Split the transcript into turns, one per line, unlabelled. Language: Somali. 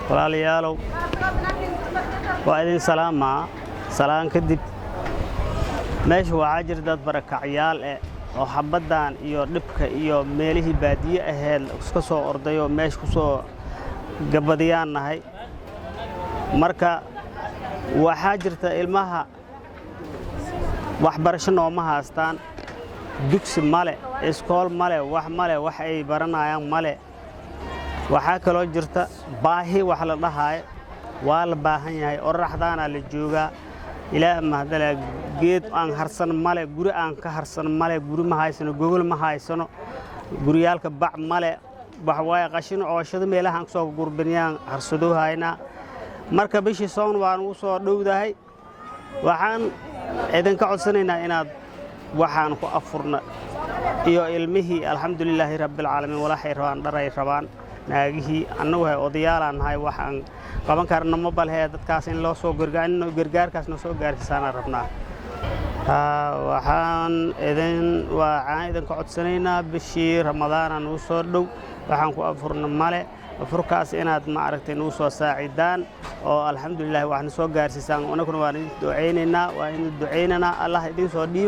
Walaalayaalow, waa idin salaamaa. Salaan kadib, meesha waxaa jira dad barakacyaal eh oo xabaddan iyo dhibka iyo meelihii baadiye ahayd iska soo ordayoo meesha ku soo gabadiyaan nahay. Marka waxaa jirta ilmaha waxbarasho nooma haystaan, dugsi male, iskool male, wax male, wax ay baranayaan male. Waxaa kaloo jirta baahi wax la dhahaayo, waa la baahan yahay. Oraxdaanaa la joogaa. Ilaah mahadala, geed aan harsan male, guri aan ka harsan male, guri ma haysano, gogol ma haysano, guryaalka bac male. Waxa waaye qashin cooshado meelahaan kusoo gurbinayaan harsadoo haynaa. Marka bishii soon waan ugu soo dhowdahay. Waxaan idinka codsanaynaa inaad waxaan ku afurna iyo ilmihii. Alxamdulilaahi rabbilcaalamiin, walaxay rabaan, dharay rabaan naagihii. Annagu hay odayaalaan nahay, waxaan qaban karna ma balhee. Dadkaas in loo soo gargaarkaas noo soo gaarsiisaanaan rabnaa. Waxaan idinka codsanaynaa, bishii Ramadaana nagu soo dhow, waxaan ku afurna male, afurkaas inaad, ma aragtay, nagu soo saacidaan oo alxamdulilah waxna soo gaarsiisaan. Anaguna waan idin ducaynaynaa, waan idin ducaynaynaa. Allah idin soo dhiibo.